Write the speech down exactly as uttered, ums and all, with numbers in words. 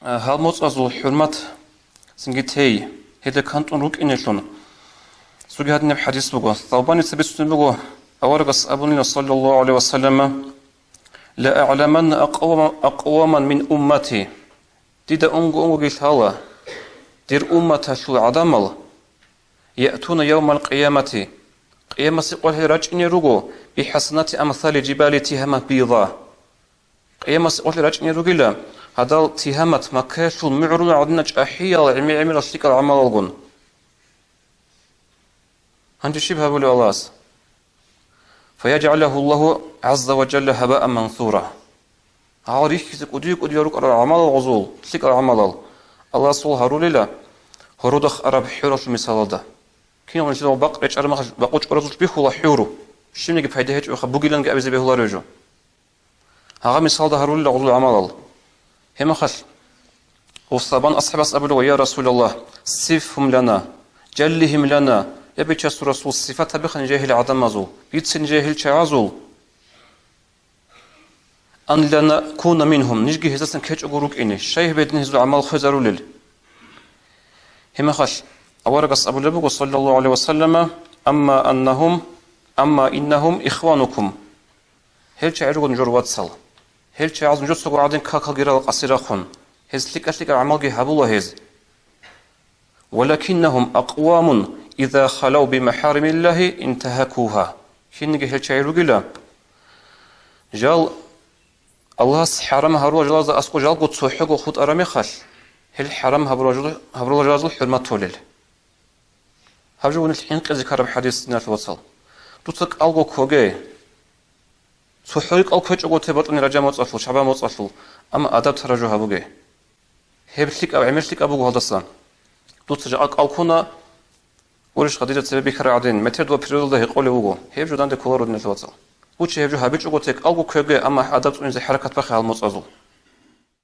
гьал моцӀазул хӀурмат цинги тей, гьелда кантӀун рукӀинелъун. Цоги гьадинаб хӀадис буго. Савбаница бицунеб буго, аварагас абунила, саллаллаху гӀалайгьи ва саллама: «Ла а'ламанна акъвама-, акъваман мин уммати». Дида унго-унгоги лъала, дир умматалъул гӀадамал, «яътуна явмал къиямати», Къиямасе къвалъи рачӀине руго, «бихӀасанати амсали жибали Тигьама бида». Къиямасе къвалъи рачӀине ругила, гьадал Тигьамат Маккаялъул мугӀрул гӀадина чӀахӀиял гӀемер-гӀемерал лъикӀал гӀамалалгун. Гьанже щиб гьабулев Аллагьас? «Фаяджгьалагьу Аллагьу гӀазза ва жалла гьабаан мансура». Гьал рихьизе кӀудияв-кӀудияв рукӀарал гӀамалал гъозул, лъикӀал гӀамалал, Аллагьас гьарулила гьорудахъ араб хӀуралъул мисалалда. Киналго нилъеда бакъ речӀараб мехалъ бакъул чӀоразулъ бихьула хӀуру, щибниги пайда гьечӀебха, бугиланги абизе бегьуларев жо. Гьагъа мисалда гьарулила гъозул гӀамалал. Гьеб мехалъ Савбан асхӀабас абулеб: «Я Расулаллагь, сифгьум лана, жаллигьим лана, я Бичасул Расул, сифат гьабиха нижее гьел гӀадамазул, бице нижее гьел чагӀазул». «Ан ла накуна мингьум», нижги гьездасан ккечӀого рукӀине, щай гьеб гьедин гьезул гӀамал хвезарулел? Гьеб мехалъ аварагас абулеб буго, саллаллаху гӀалайгьи ва саллама: «Амма аннагьум, амма иннагьум ихванукум». Гьел чагӀи руго нужер вацал. Гьел чагӀаз нужецаго гӀадин какалги рала къаси рахъун, гьез лъикӀа-лъикӀа гӀамалги гьабула гьез. «Валакиннагьум акъвамун, иза халав бимахаримиллагьи интагьакугьа». Кинниги гьел чагӀи ругила, жал Аллагьас хӀарам гьарурал жалазда аскӀо жалго цохӀого хутӀараб мехалъ, гьел хӀарам гьабурал жал-, гьабурал жалазул хӀурмат толел. Гьаб жо гьунил хӀинкъизе ккараб хӀадис, диналъул вацал. Дуца кӀалго ккоге. ЦохӀо рикӀкӀал ккечӀого те батӀани Ражаб моцӀалъул, ШагӀбан моцӀалъул, амма адаб тараб жо гьабуге. Гьеб лъикӀаб, гӀемер лъикӀаб буго гьалдасан. Дуца жакъа кӀал ккуна, урищха дида цебе бихьараб гӀадин, метер дова природада гьекъолев вуго, гьеб жо данде кколаро, диналъул вацал. Гьучи гьеб жо гьабичӀого те кӀалго ккоге, амма адаб цӀунизе хӀаракат бахъе гьал моцӀазул.